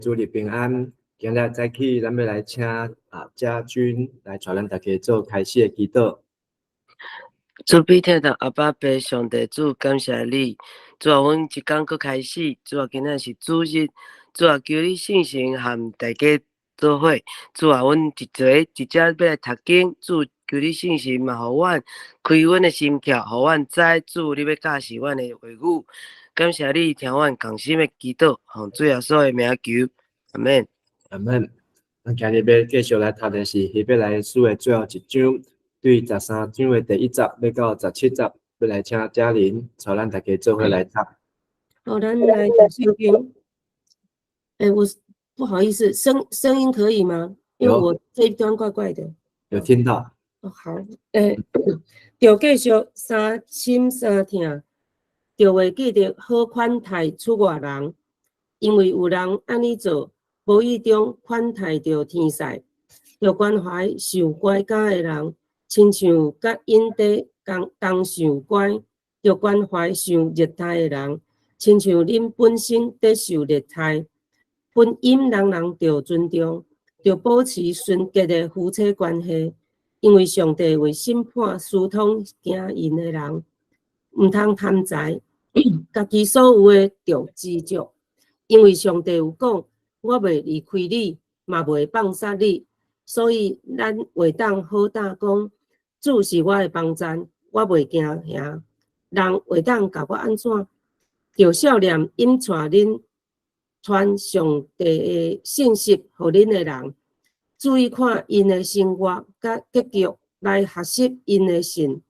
主日平安，今日早起，咱欲來請嘉君來帶咱大家做開始的祈禱。主比天的阿爸父上帝主，感謝你。主啊，阮一工閣開始。主啊，今仔是主日。主啊，求你聖神和大家做伙。主啊，阮一齊一隻欲來讀經。主，求你聖神嘛，予阮開阮的心竅，予阮知主你欲教示阮的話語。感謝你聽阮仝心的祈禱，奉主耶穌的名求，阿門。阿門。咱今日欲繼續來讀的是希伯來書的最後一章，對13章的第一節，欲到17節，欲來請嘉玲帶咱大家做伙來讀。好，咱來讀聖經。欸，我不好意思，聲音可以嗎？因為我這一端怪怪的。有聽到。哦，好。欸，著繼續三心三疼。著會記得好款待出外人，因為有人按呢做，無意中款待著天使。著關懷受拐教的人，親像佮𪜶佇共同受拐；著關懷受虐待的人，親像恁本身佇受虐待。婚姻人人著尊重，著保持純潔的夫妻關係，因為上帝會審判私通行淫的人。毋通貪財，家己所有的著知足，因為上帝有講：我袂離開你，嘛袂放殺你。所以咱會當好膽講：主是我的幫贊，我袂驚嚇。人會當共我按怎？著數念引帶恁傳上帝的信息予恁的人，注意看𪜶的生活佮結局，來學習𪜶的信。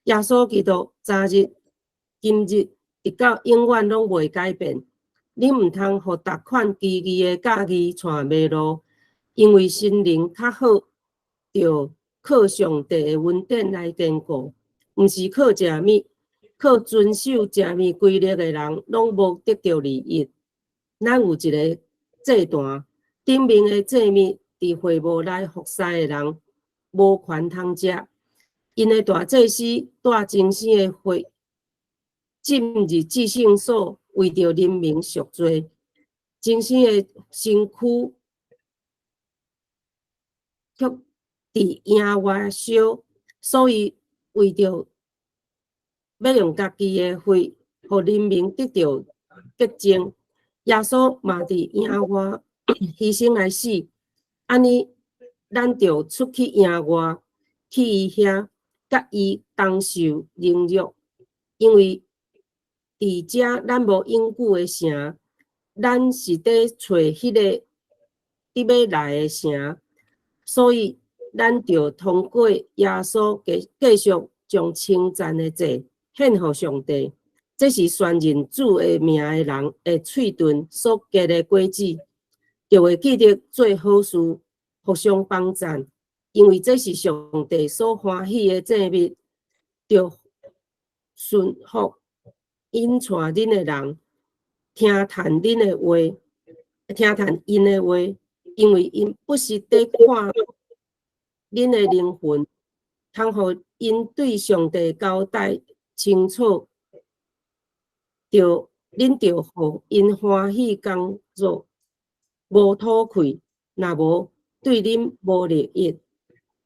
耶穌基督昨日、今日，直到永遠攏袂改變。恁毋通予逐款奇異的教義帶迷路，因為心靈較好，著靠上帝的恩典來堅固，毋是靠食物，靠遵守食物規律的人，攏無得著利益。咱有一个祭壇，頂面的祭物佇會幕內服侍的人無權通食。𪜶的大祭司帶精生的血進入至聖所，為著人民贖罪。精生的身軀卻佇營外燒，所以為著欲用家己的血，予人民得著潔淨，耶穌嘛佇營外犧牲來死。按呢，咱著出去營外，去伊遐，佮伊同受凌辱，因為佇遮咱無永久的城，咱是佇揣彼个佇欲來的城，所以咱著通過耶穌繼續將稱讚的祭獻予上帝。這是宣認主的名的人的喙唇所結的果子。著會記得做好事，互相幫贊，因為這是上帝所歡喜的祭物。著順服引帶恁的人，聽趁恁的話，聽趁𪜶的話，因為𪜶不是佇看恁的靈魂，通予𪜶對上帝交代清楚。著恁著予𪜶歡喜工作，無討氣，若無對恁無利益。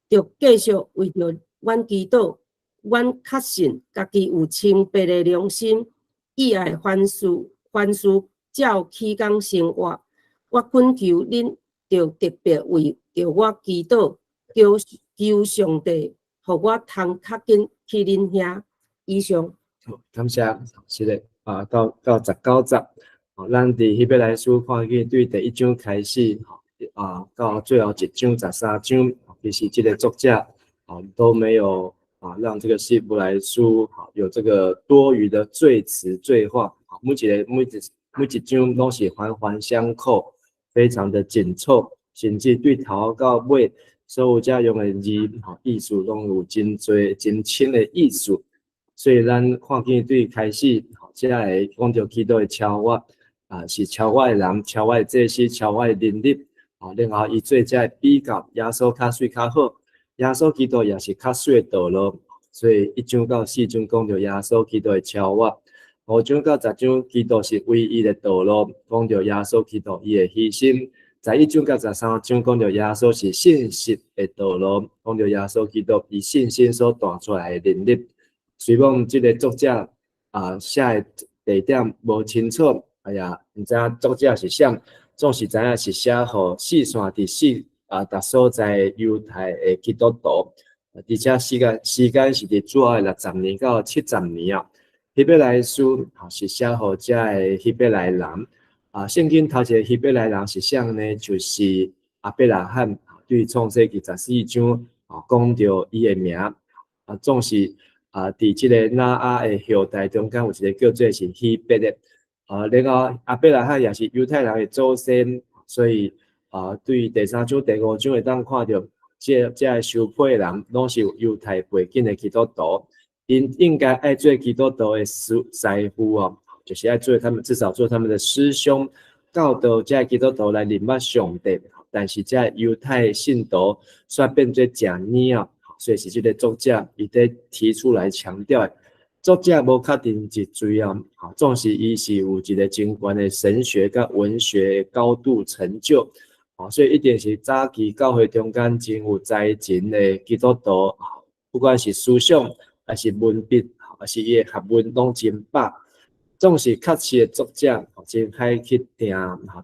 著繼續為著阮祈禱，阮確信家己有清白的良心，意愛凡事凡事照起工生活。我懇求恁，著特別為著我祈禱，求求上帝，予我通較緊去恁遐。以上。好，感謝，是的，到19節，咱佇希伯來書看見對第一章開始，到最後一章13章，其實這個作者都沒有讓這個希伯來書有這個多餘的贅詞贅話，每一個每一每一章攏是環環相扣，非常的緊湊，甚至對頭到尾所有遮用的字，意思攏有真濟真深的意思。所以咱看見對開始，遮會講著基督的超越，是超越的人，超越的祭司，超越的能力，然後伊做這个比較，耶穌較媠較好，耶穌基督也是較媠的道路，所以一章到四章講著耶穌基督的超越， 5章到10章，基督是唯一的道路，講著耶穌基督伊的犧牲。11章到13章講著耶穌是信實的道路，講著耶穌基督以信心所帶出來的能力。雖罔這个作者啊寫的地點無清楚，哎呀，毋知影作者是啥，總是知影是寫予四散佇四啊逐所在猶太的基督徒，而且時間是佇主後的60年到70年啊。希伯來書是寫予遮的希伯來人。啊，聖經頭一个希伯來人是啥呢？就是亞伯拉罕，對創世記14章啊講著伊的名。啊，總是啊，佇這个挪亞的後代中間有一个叫做是希伯的。啊，然後亞伯拉罕也是猶太人的祖先，所以啊，對第三章、第五章會當看著，這个受批的人攏是有猶太背景的基督徒，𪜶應該愛做基督徒的師傅哦。就是愛做他們，至少做他們的師兄，教導這基督徒來認捌上帝。但是這猶太信徒煞變做食奶啊，所以是這个作者伊佇提出來強調的。作者無確定一罪啊，總是伊是有一个真懸的神學佮文學高度成就，所以一定是早期教會中間真有才情的基督徒，不管是思想，還是文筆，還是伊的學問，攏真飽。總是確實的作者真歹去定，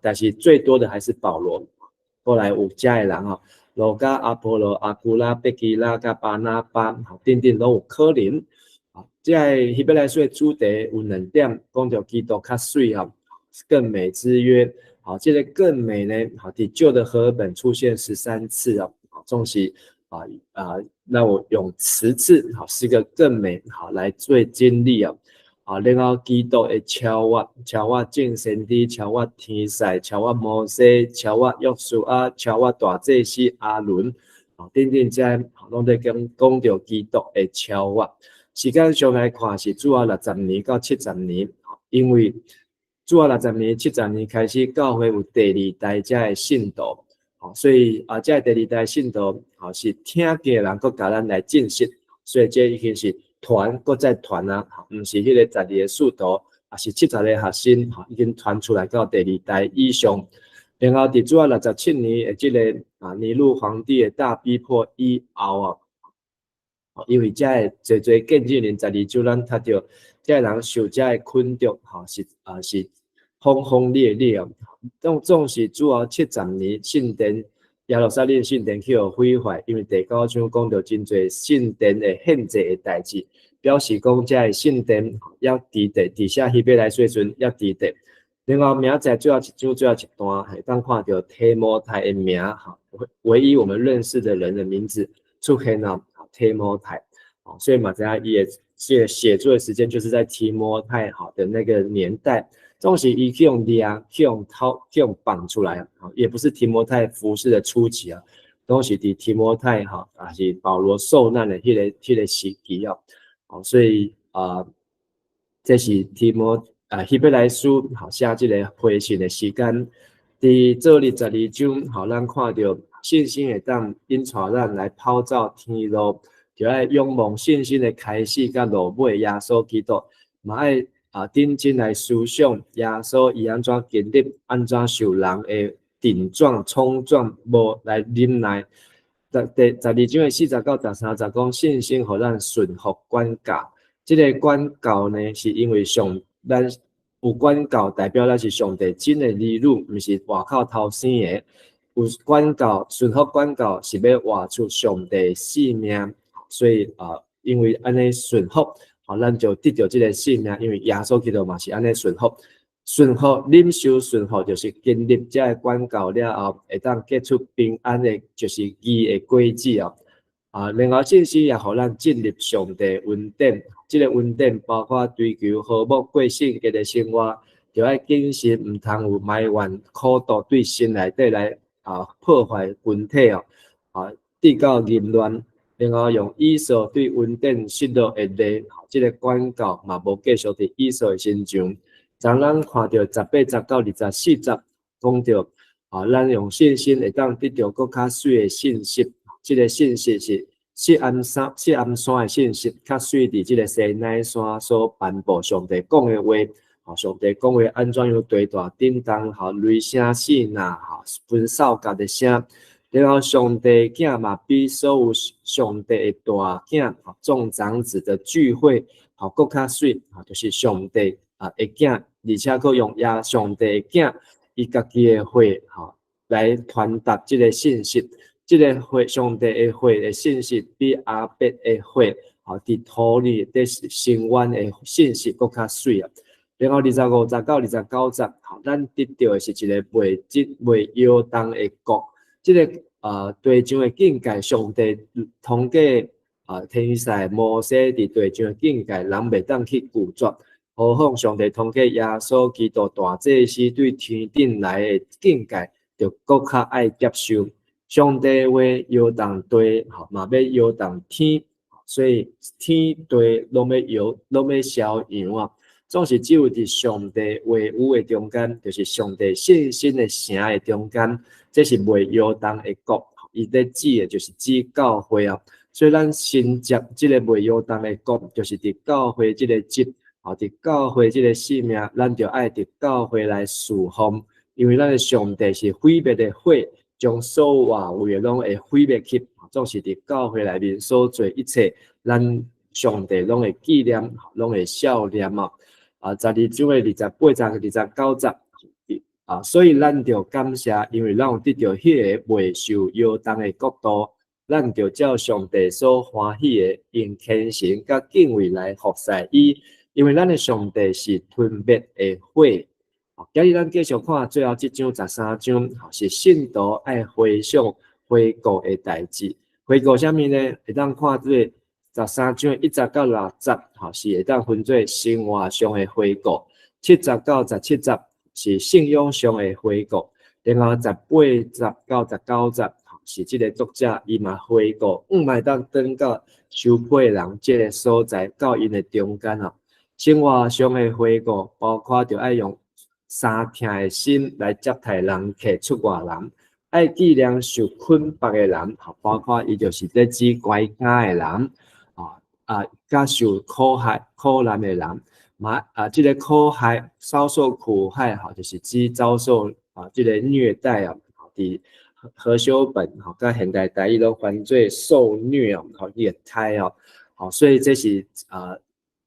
但是最多的還是保羅。後來有遮的人吼，路加、阿波羅、亞居拉、百基拉、佮巴拿巴，等等攏有可能。這个希伯來書的主題有兩點，講著基督較媠吼，更美之約。好，這个更美呢，好，佇舊的和本出現13次哦，總是啊，讓我用10次，好，是個更美好來做經歷啊。啊，然後基督會超越，超越眾先知，超越天使，超越摩西，超越約書亞，超越大祭司亞倫，啊，等等這攏佇講講著基督的超越。時間上來看是主後60年到70年，因為主後六十年、七十年開始，教會有第二代遮的信徒，所以啊，這第二代信徒，是聽見的人閣共咱來證實，所以這已經是傳，閣再傳啊，毋是彼个12个使徒，也是70个學生，已經傳出來到第二代以上。然後佇主後67年的這个啊尼祿皇帝的大逼迫以後啊，因為遮的濟濟見證人12章咱讀著，遮个人受遮的困著，是啊是轟轟烈烈啊。總是主後七十年聖殿耶路撒冷聖殿去予毀壞，因為第九章講著真濟聖殿的獻祭的代誌，表示講遮个聖殿猶佇地，佇寫希伯來書時陣猶佇地。另外，明仔載最後一章最後一段，會當看著提摩太的名，唯一我們認識的人的名字出現了，提摩太，所以嘛知影伊的這个寫作的時間就是在提摩太好的那個年代。總是伊去予掠，去予偷，去予綁出來啊，也不是提摩太服事的初期啊，攏是佇提摩太哈，也是保羅受難的彼个時期啊，所以啊，這是提摩啊希伯來書好寫這个批信的時間，佇做日12章，好，咱看著信心會當引帶咱來跑走天路，就愛仰望信心的開始佮落尾耶穌基督，嘛愛啊，認真來思想耶穌伊按怎經歷，按怎受人的頂撞、衝撞，無來忍耐。第12章的40到13節講信心予咱順服管教。這个管教呢，是因為上咱有管教，代表咱是上帝真的兒女，毋是外口頭生的。有管教，順服管教是欲活出上帝性命，所以啊，因為按呢順服，好，咱就得著這个性命，因為耶穌基督嘛是按呢順服，順服忍受順服，就是經歷這个管教了後，會當結出平安的，就是義的果子哦。啊，另外信心也予咱進入上帝恩典，這个恩典包括追求和睦過聖潔的生活，就愛謹慎，毋通有埋怨苦毒對心內底來啊破壞群體哦，啊，直到淫亂。另外用以掃對恩典失落的例，這个管教嘛無繼續佇以掃的身上。當咱看著18節到24節，講著啊，咱用信心會當得著閣較媠的信息。這个信息是錫安山的信息較媠佇這个西乃山所頒布上帝講的話，吼，上帝講話按怎樣地大震動，吼，雷聲四鳴，吼，噴掃角的聲，然後上帝囝嘛比所有上帝的大囝，吼，眾長子的聚會，吼，閣較媠，吼，就是上帝啊的囝，而且閣用耶上帝的囝，伊家己的血，吼，來傳達這个信息。這个血，上帝的血的信息，比亞伯的血，吼，佇土裡佇深淵的信息閣較媠啊。然後25節到29節，吼，咱得著的是一个袂這袂搖動的國。這个地上的境界，上帝通過天使摩西佇地上的境界，人袂當去拒絕。何況上帝通過耶穌基督大祭司對天頂來的境界，就閣較愛接受。上帝話搖動地，吼，嘛欲搖動天，所以天地攏欲搖，攏欲消揚啊。總是只有佇上帝話語的中間，就是上帝信心的城的中間，這是袂搖動的國。伊咧指的就是指教會啊。所以咱承接這个袂搖動的國，就是佇教會這个職，吼，佇教會這个使命，咱就愛佇教會來侍奉，因為咱的上帝是毀滅的火，將所有外圍的攏會毀滅去，總是佇教會內面所做一切，咱上帝攏會紀念，攏會笑念啊！啊，12章的28節、29節啊，所以咱著感謝，因為咱有得著彼个袂受搖動的國度，咱著照上帝所歡喜的，用虔誠佮敬畏來服侍伊，因為咱的上帝是吞滅的火。今日咱繼續看最後這章13章，是信徒愛回想回顧的代誌。回顧啥物呢？會當看這个13章1節到6節，吼，是會當分做生活上的回顧；7節到17節是信仰上的回顧；然後18節到19節是這个作者伊嘛回顧，毋會當轉到受迫人這个所在到𪜶的中間啊。生活上的回顧包括著愛用相疼的心來接待人客出外人，愛紀念受捆縛的人，包括伊就是咧指關監的人，啊，佮受苦害苦難的人，嘛啊，這个苦害遭受苦害，吼，就是指遭受啊，這个虐待啊，佇和修本吼，佮現代台語攏翻做受虐哦，吼，虐待哦，好，所以這是啊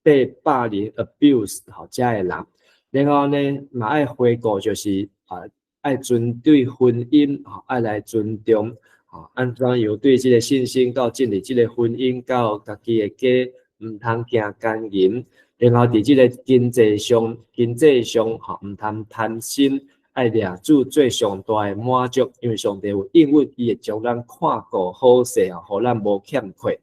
被霸凌 abuse 吼遮的人。然後呢，嘛愛回顧就是啊，愛尊對婚姻，吼，愛來尊重，吼，按怎樣對這个信心到進入這个婚姻到家己的家，毋通行姦淫。然後佇這个經濟上，吼，毋通貪心，愛掠主做上大的滿足，因為上帝有應允，伊會將咱看顧好勢哦，予咱無欠缺。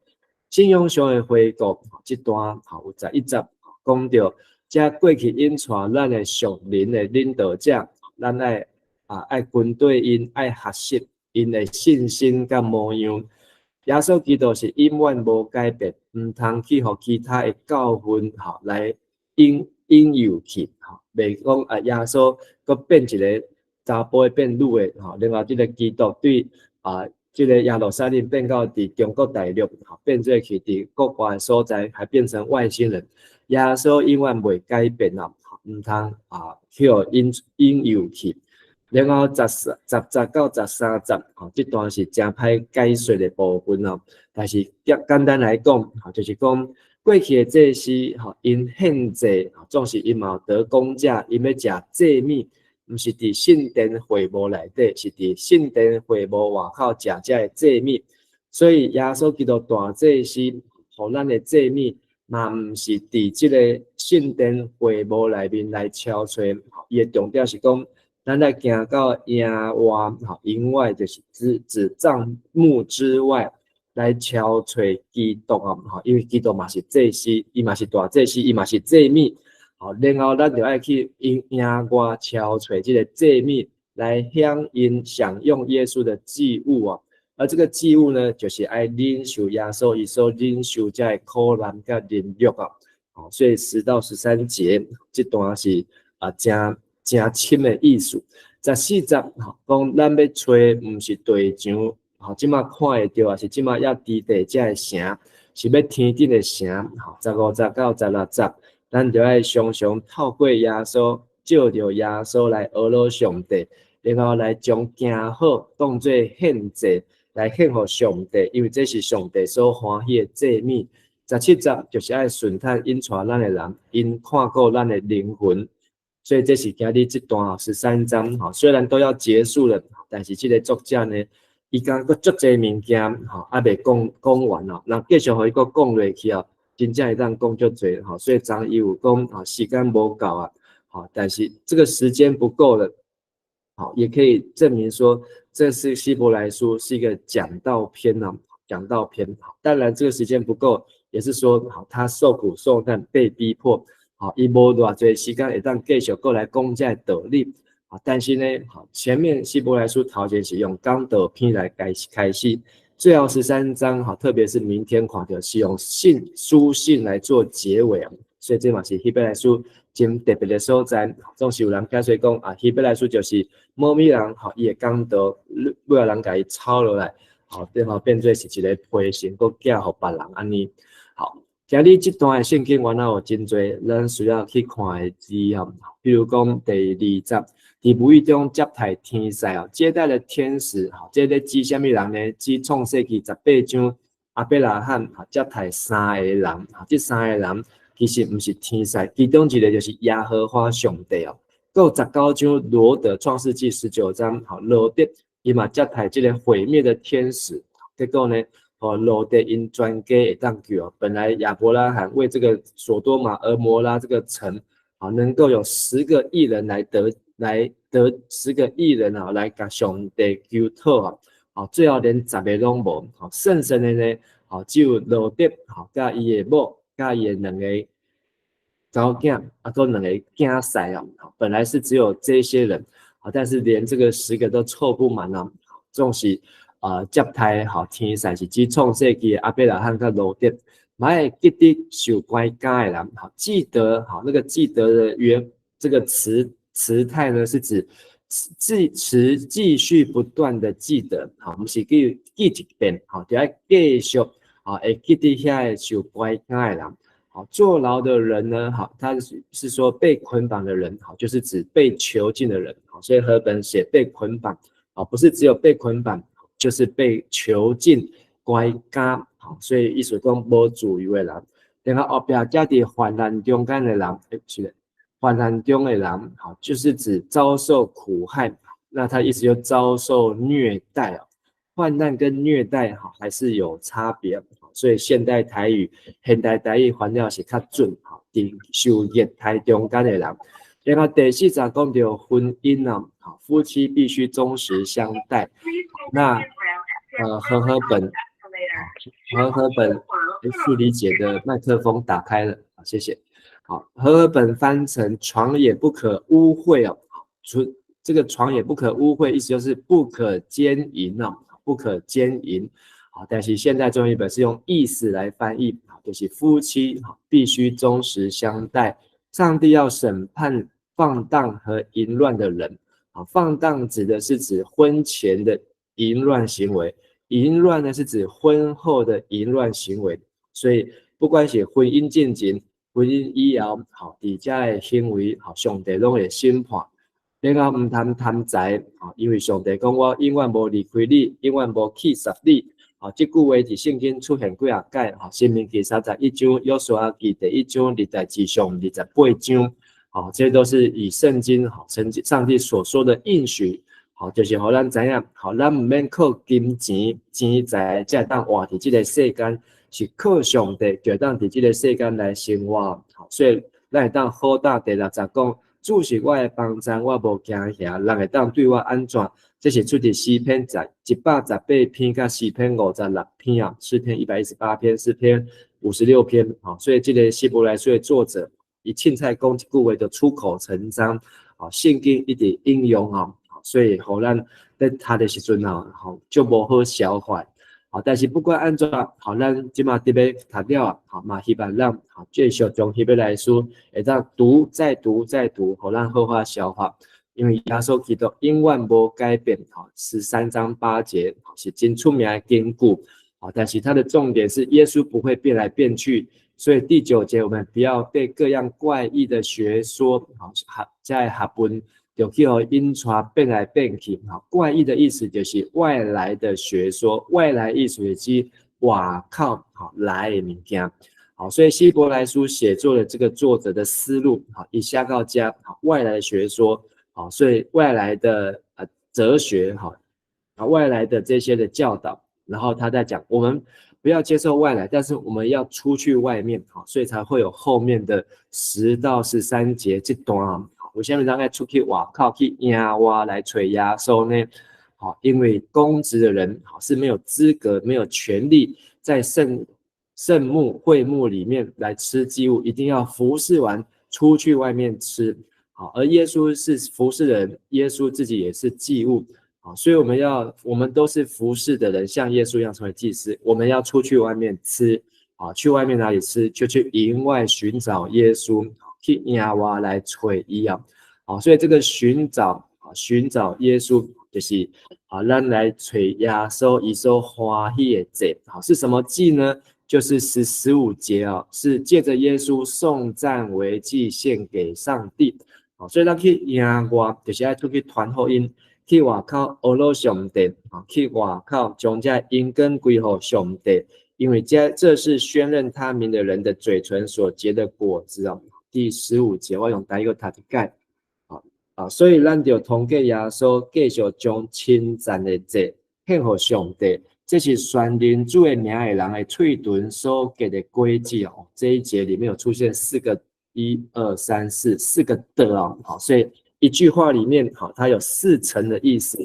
信仰上的回顧，這段吼有11節講著。這過去引帶咱的屬靈的領導者，咱愛啊愛跟綴𪜶，愛學習𪜶的信心佮模樣。耶穌基督是永遠無改變，毋通去予其他的教訓吼來引誘去吼，袂講啊耶穌閣變一个查埔的變女的吼，另外這个基督對啊這个耶路撒冷變到佇中國大陸吼，變做去佇國外的所在，還變成外星人。耶穌永遠袂改變啊，毋通啊去予引誘去。然後10節到13節，吼，這段是誠歹解說的部分哦。但是簡簡單來講，吼，就是講過去的祭司，吼，𪜶獻祭，總是𪜶嘛有得工價，𪜶欲食祭物，毋是佇聖殿會幕內底，是佇聖殿會幕外口食這个祭物。所以耶穌基督大祭司，予咱的祭物，嘛毋是佇這个聖殿會幕內面來敲揣，伊的重點是講，咱愛行到營外，吼，營外就是指帳幕之外來敲揣基督啊，吼，因為基督嘛是祭司，伊嘛是大祭司，伊嘛是祭物，吼，然後咱就愛去營外敲揣這个祭物來享用享用耶穌的祭物啊。而這个祭物呢，就是愛忍受耶穌伊所忍受這个苦難佮凌辱啊，哦，所以10到13節這段是啊，誠誠深的意思。14節吼，講咱欲揣毋是地上，吼，這馬看會著，抑是這馬猶佇地這个城，是欲天頂的城，吼，15節到16節，咱著愛常常透過耶穌，藉著耶穌來呵咾上帝，然後來將行好當做獻祭來獻予上帝，因為這是上帝所歡喜的祭物。17節就是愛順趁引帶咱的人，𪜶看顧咱的靈魂。所以這是今日這段13章，吼，雖然都要結束了，但是這个作者呢，伊閣閣足濟物件，吼，猶未講講完哦。若繼續予伊閣講落去哦，真正會當講足濟，吼。所以昨伊有講，吼，時間無夠啊，吼，但是這個時間不夠了，好，也可以證明說，這是希伯來書是一個講道篇啊，講道篇。當然這個時間不夠，也是說，好，他受苦受難被逼迫。好，伊無偌濟時間會當繼續閣來講這个道理。啊，但是呢，好，前面希伯來書頭前是用講道篇來開始開始，最後13章，哈，特別是明天看著是用信書信來做結尾啊，所以這嘛是希伯來書真特別的所在。總是有人解說講啊，希伯來書就是某物人，吼，伊的講道，尾仔人共伊抄落來，好，然後變做是一个批成，閣寄予別人按呢。好，今日這段的聖經原來有真濟咱需要去看的字吼，比如講第二節，佇無意中接待天使哦，接待了天使，吼，這咧指啥物人呢？指創世記18章亞伯拉罕接待三個人，這三個人其實毋是天使，其中一個就是耶和華上帝哦。閣有19章羅得創世記19章，吼，羅得伊嘛接待這個毀滅的天使，結果呢？哦，羅得𪜶全家會當救哦。本來亞伯拉罕為這個所多瑪、蛾摩拉這個城，啊，能夠有十個義人來得十個義人啊，來共上帝求討啊，啊，最後連十個攏無，好，剩剩的呢，好，只有羅得，好，佮伊的某，佮伊的兩个查某囝，啊，閣兩个囝婿啊，本來是只有這些人，啊，但是連這個十個都湊不滿啊，總是。啊，接待吼天使是指創世記的亞伯拉罕佮羅得，嘛會記得受關監的人，好，記得好那個記得的原這個詞詞態呢，是指繼持繼續不斷的記得，好，毋是記記一遍，好，就愛繼續啊，會記得遐个受關監的人，好，坐牢的人呢，好，他是說被捆綁的人，好，就是指被囚禁的人，好，所以和本寫被捆綁，啊，不是只有被捆綁。就是被囚禁、關監，好，所以意思講無自由的人，然後後壁才佇患難中間的人，欸，是的，患難中的人，好，就是指遭受苦害，那他意思就遭受虐待哦，患難跟虐待哈還是有差別，所以現代台語、現代台語翻了是較準，哈，佇受虐待中間的人。然後第四節講著婚姻啊，好，夫妻必須忠實相待。那和合本，樹理姐的麥克風打開了，好，謝謝。好，和合本翻成床也不可污穢哦，除這個床也不可污穢，意思就是不可姦淫哦，不可姦淫。好，但是現代中譯本是用意思來翻譯，就是夫妻必須忠實相待。上帝要審判放蕩和淫亂的人。啊，放蕩指的是指婚前的淫亂行為，淫亂呢是指婚後的淫亂行為。所以不管是婚姻進前、婚姻以後，好，佇遮的行為，好，上帝攏會審判。然後毋通貪財，啊，因為上帝講我永遠無離開你，永遠無棄絕你。啊，這句話佇聖經出現幾仔擺，哈，申命記31章、約書亞記第一章、歷代志上28章。好，這些都是以聖經好，聖經上帝所說的應許，好，就是予咱知影，好，咱毋免靠金錢、錢財，才會當活佇這个世間，是靠上帝就會當佇這个世間來生活。好，所以咱會當好膽第六節講，主是我的幫贊，我無驚嚇，人會當對我按怎？這是出自詩篇118篇佮詩篇56篇啊，詩篇118篇，詩篇56篇。好，所以這个希伯來書的作者，伊凊彩講一句話就出口成章，啊，聖經一直引用啊，所以予咱咧讀的時陣啊，吼，足無好消化，好，但是不管按怎，好，咱這馬特別讀了啊，好，嘛希望咱好繼續將希伯來書會當讀再讀再讀，予咱好好消化。因為耶穌基督永遠無改變，吼，13章8節是真出名的金句，啊，但是它的重點是耶穌不會變來變去，所以第九節我們不要被各樣怪異的學說，吼，學在學問就去予引帶變來變去，吼，怪異的意思就是外來的學說，外來意思就是外口，吼，來的物件，好，所以希伯來書寫作的這個作者的思路，好，以下到家，好，外來學說。好，所以外來的哲學，哈啊外來的這些的教導，然後他在講，我們不要接受外來，但是我們要出去外面，好，所以才會有後面的10到13節這段。為啥物咱愛出去外口去野外來揣耶穌呢？好，因為公職的人好是沒有資格、沒有權利在聖幕會幕裡面來吃祭物，一定要服侍完出去外面吃。好，而耶穌是服侍的人，耶穌自己也是祭物，好，所以我們都是服侍的人，像耶穌一樣成為祭司。我們要出去外面吃，啊，去外面哪裡吃？就去營外尋找耶穌，去野外來揣伊啊，好，所以這個尋找啊，尋找耶穌，就是啊，咱來揣耶穌，伊所歡喜的祭，好，是什麼祭呢？就是15節啊，是借着耶穌頌讚為祭獻給上帝。好，所以咱去野外，就是愛出去傳福音，去外口呵咾上帝，啊，去外口將這榮光歸予上帝，因為這是宣認他名的人的嘴唇所結的果子哦。第15節，我用台語讀一擺，啊啊，所以咱就通過耶穌繼續將稱讚的祭獻予上帝，這是宣認主的名的人的喙唇所結的果子哦。這一節裡面有出現四個。一二三四，四個的哦，好，所以一句話裡面，好，它有四層的意思，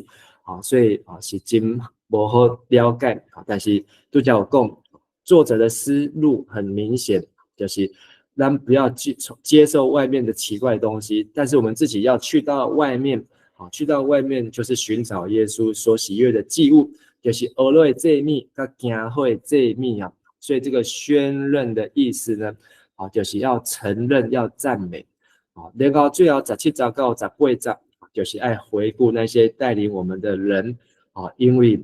好，所以啊是真無好了解，啊，但是拄才有講，作者的思路很明顯，就是咱不要去接受外面的奇怪的東西，但是我們自己要去到外面，好，去到外面就是尋找耶穌所喜悅的祭物，就是呵咾的祭物佮敬火的祭物啊，所以這個宣認的意思呢，啊，就是要承認，要讚美，啊，然後最後17節到18節，就是愛回顧那些帶領我們的人，啊，因為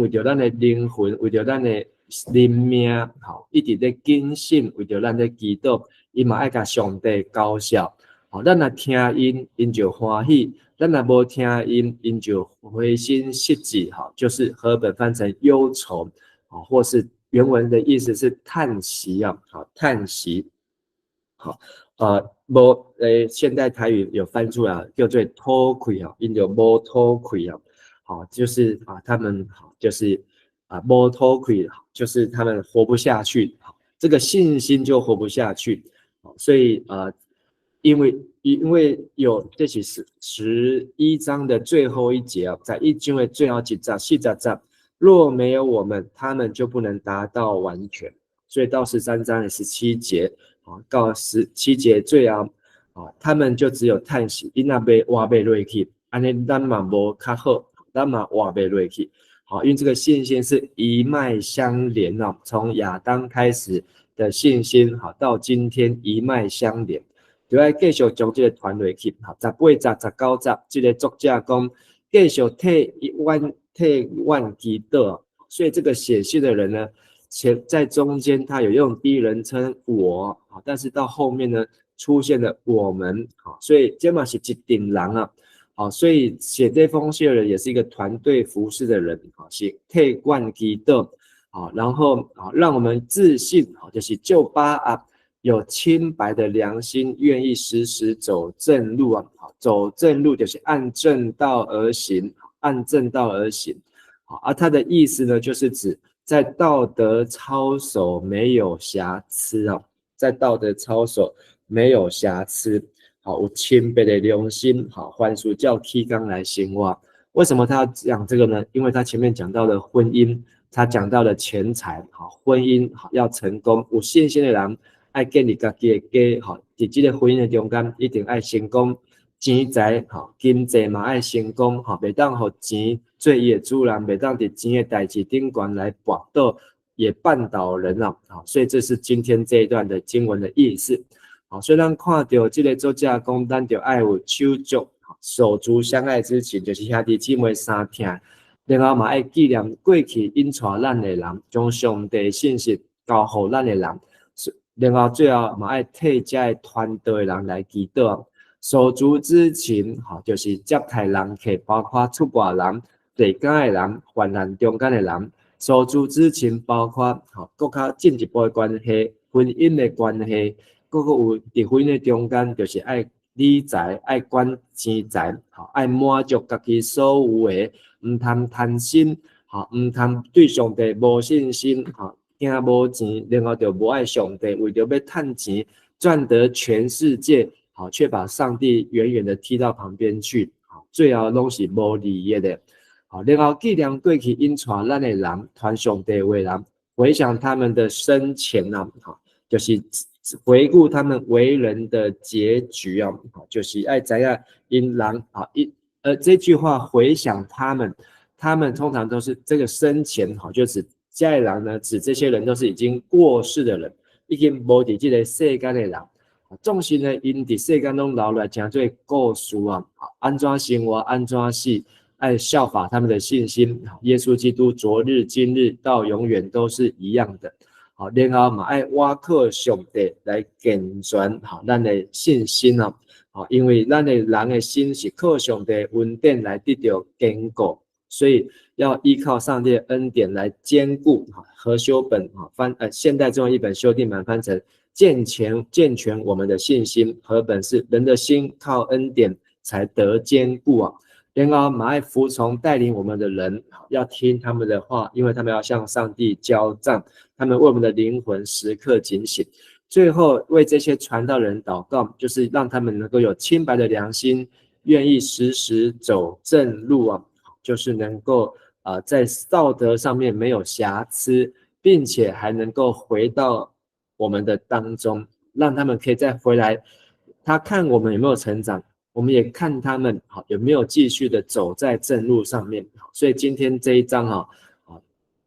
著咱的靈魂，為著咱的靈命，好，一直咧謹慎，為著咱咧祈禱，伊嘛愛共上帝交涉，好，咱若聽𪜶，𪜶就歡喜；咱若無聽𪜶，𪜶就灰心失志，哈，就是和本翻成憂愁，啊，或是原文的意思是嘆息啊，好，嘆息。好，無，現代台語有翻出來，叫做吐氣啊，𪜶就無吐氣啊，好，就是啊，他們好，就是啊，無吐氣，就是他們活不下去，好，這個信心就活不下去，好，所以啊，因為有這是11章的最後一節啊，在一章的最後一節40節，若沒有我們，他們就不能達到完全，所以到13章的17節。啊，到17節最後，啊，他們就只有嘆息，𪜶若袂活袂落去，按呢咱嘛無較好，咱嘛活袂落去。好，因為這個信心是一脈相連哦，從亞當開始的信心，好，到今天一脈相連，就愛繼續將這個傳落去。好，18節、19節，這個作者講，繼續替阮祈禱，所以這個寫信的人呢，前在中間他有用第一人稱我啊，但是到後面呢出現了我們，好，所以這嘛是一陣人啊，好，所以寫這封信的人也是一個團隊服侍的人，好，是替阮祈禱，好，然後啊讓我們自信，好，就是就把啊有清白的良心，願意時時走正路啊，好，走正路就是按正道而行，按正道而行，好，而他的意思呢，就是指在道德操守沒有瑕疵啊，在道德操守沒有瑕疵，好，有清白的良心，好，凡事照起工來生活。為什麼他要講這個呢？因為他前面講到了婚姻，他講到了錢財，好，婚姻好要成功，有信心的人愛建立家己的家，好，佇這個婚姻的中間一定愛成功，錢財好，經濟嘛愛成功，好，袂當予錢做伊的主人，袂當佇錢的代誌頂懸來跋倒，也絆倒人啊，好，所以這是今天這一段的經文的意思。好，所以咱看著這個作者講，咱就愛有手足，手足相愛之情，就是兄弟姊妹相疼。然後嘛愛紀念過去引帶咱的人，將上帝信息交予咱的人。然後最後嘛愛替遮的傳道的人來祈禱。手足之情，吼，就是接待人客，包括出外人、地家的人、患難中間的人。手足之情包括吼，閣較進一步的關係，婚姻的關係，閣閣有佇婚姻的中間，就是愛理財、愛管錢財，吼，愛滿足家己所有的，毋通貪心，吼，毋通對上帝無信心，吼，驚無錢，然後就無愛上帝，為著欲趁錢賺得全世界，好，卻把上帝遠遠的踢到旁邊去，好，最後攏是無利益的。好，然後紀念過去引帶咱的人，傳上帝話人，回想他們的生前啊，好，就是回顧他們為人的結局啊，就是愛知影𪜶人啊，這句話回想他們，他們通常都是這個生前，哈，就指這的人呢，指這些人都是已經過世的人，已經無佇這个世間的人。總是呢，𪜶佇世間攏留來成做故事啊，按怎生活，按怎死，愛效法他們的信心。耶穌基督昨日、今日到永遠都是一樣的。好，然後嘛愛倚靠上帝來健全好咱的信心啊。好，因為咱的人的心是靠上帝恩典來得著堅固，所以要依靠上帝的恩典來堅固。和修本啊翻現代中文譯本修訂版翻成健全我們的信心，和本是人的心靠恩典才得堅固啊。然後嘛愛服從帶領我們的人，要聽他們的話，因為他們要向上帝交賬，他們為我們的靈魂時刻警醒。最後為這些傳道人禱告，就是讓他們能夠有清白的良心，願意時時走正路啊，就是能夠在道德上面沒有瑕疵，並且還能夠回到我們的當中，讓他們可以再回來。他看我們有沒有成長，我們也看他們好有沒有繼續的走在正路上面。所以今天這一章哈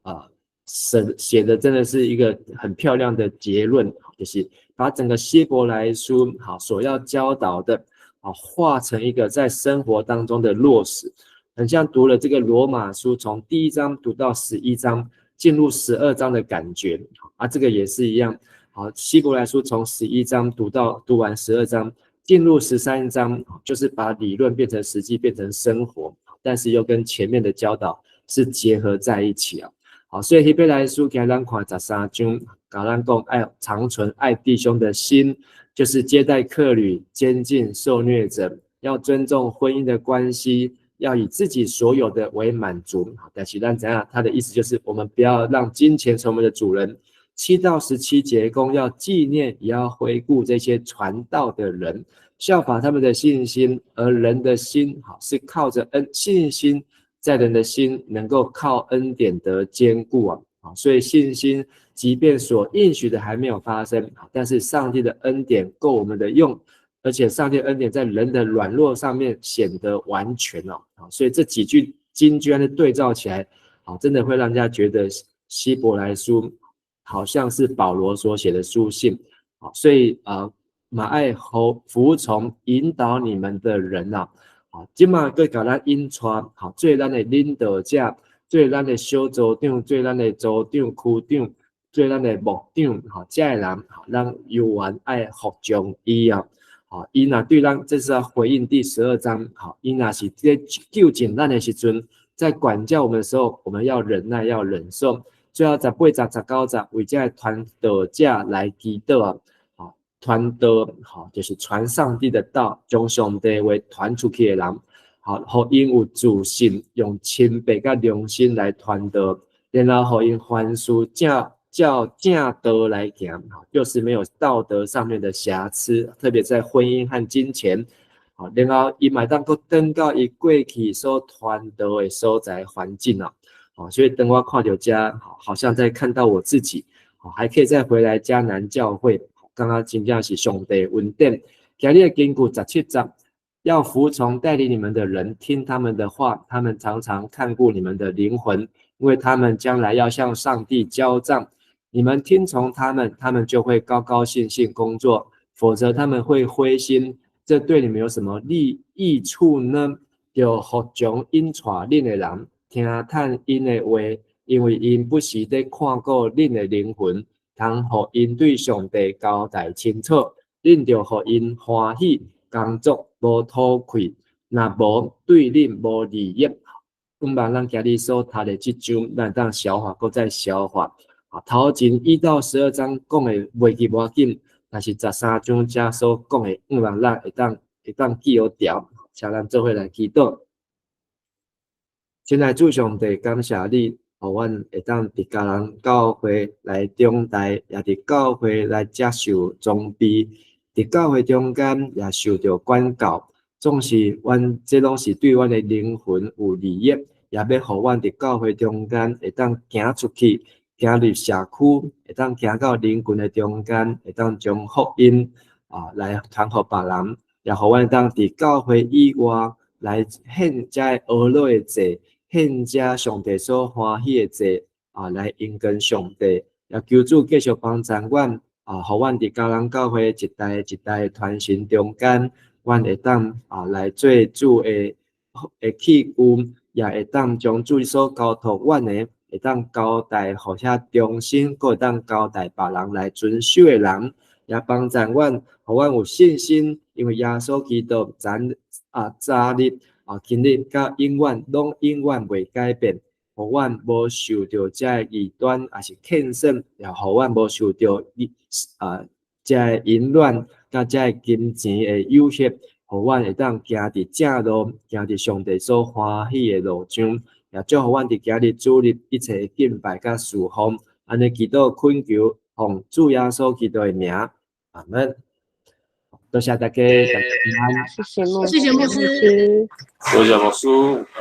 啊寫的真的是一個很漂亮的結論，就是把整個希伯來書好所要教導的啊化成一個在生活當中的落實，很像讀了這個羅馬書，從第一章讀到11章，進入12章的感覺啊，這個也是一樣。好，希伯來書從十一章讀完十二章，進入13章，就是把理論變成實際，變成生活，但是又跟前面的教導是結合在一起啊。好，所以希伯來書今咱看13章，共咱講愛常存愛弟兄的心，就是接待客旅、監禁受虐者，要尊重婚姻的關係，要以自己所有的為滿足。但是咱怎樣？他的意思就是，我們不要讓金錢成為我們的主人。7到17節，講要紀念，也要回顧這些傳道的人，效法他們的信心。而人的心，好是靠着恩信心，在人的心能夠靠恩典得堅固啊！啊，所以信心，即便所應許的還沒有發生，但是上帝的恩典夠我們的用，而且上帝恩典在人的軟弱上面顯得完全哦！啊，所以這幾句金句的對照起來，好，真的會讓人家覺得希伯來書好像是保羅所寫的書信，啊，所以啊，嘛愛和服從引導你們的人啊，啊，這馬閣共咱引帶，好，做咱的領導者，做咱的小組長，做咱的組長、區長，做咱的牧長，吼，這的人，咱猶原愛服從伊啊，吼，伊若對咱，這是要回應第十二章，吼，伊若是咧糾正咱的時陣，在管教我們的時候，我們要忍耐，要忍受。最後18節、19節，為這个傳道者來祈禱啊，吼，傳道，吼，就是傳上帝的道，將上帝話傳出去的人，好，予𪜶有自信，用清白佮良心來傳道，然後予𪜶凡事正照正道來行，就是沒有道德上面的瑕疵，特別在婚姻和金錢，好，然後伊嘛會當閣轉到伊過去所傳道的所在環境啊。好，所以當我看著遮，好像在看到我自己，好，還可以再回來迦南教會，感覺真正是上帝恩典。今日的經句17節，要服從帶領你們的人，聽他們的話，他們常常看顧你們的靈魂，因為他們將來要向上帝交賬。你們聽從他們，他們就會高高興興工作；否則他們會灰心，這對你們有什麼利益處呢？著服從𪜶帶恁的人，聽趁𪜶的話，因為𪜶不是咧看顧恁的靈魂，通予𪜶對上帝交代清楚。恁著予𪜶歡喜，工作無討虧，若無對恁無利益。希望咱今日所讀的這章，咱會當消化，閣再消化。啊，頭前1到12章講的袂記無要緊，但是十三章遮所講的，希望咱會當記好牢。請咱做伙來祈禱。親愛主上帝，感謝你，予阮會當佇家人教會來長大，也佇教會來接受裝備，佇教會中間也受著管教。總是阮這攏是對阮的靈魂有利益，也欲予阮佇教會中間會當行出去，行入社區，會當行到人群的中間，會當將福音啊來傳予別人，也予阮當佇教會以外來獻這個娛樂的祭，獻這上帝所歡喜的祭啊，來榮光上帝。也求主繼續幫助阮啊，予阮佇家人教會一代一代傳承中間，阮會當啊來做主的器具，也會當將主所交託阮的，會當交代予遐忠心，閣會當交代別人來遵守的人，也幫助阮，予阮有信心，因為耶穌基督昨啊昨日啊今日佮永遠攏永遠袂改變，予阮無受著這个異端，抑是勸說，也予阮無受著啊這个淫亂佮這个金錢的誘惑，予阮會當行佇正路，行佇上帝所歡喜的路上，也祝福阮佇今日主日一切的敬拜佮侍奉，按呢祈禱懇求，奉主耶穌基督的名，阿門。多謝大家，大家平安。謝謝牧謝謝牧師，多謝牧師，拜拜。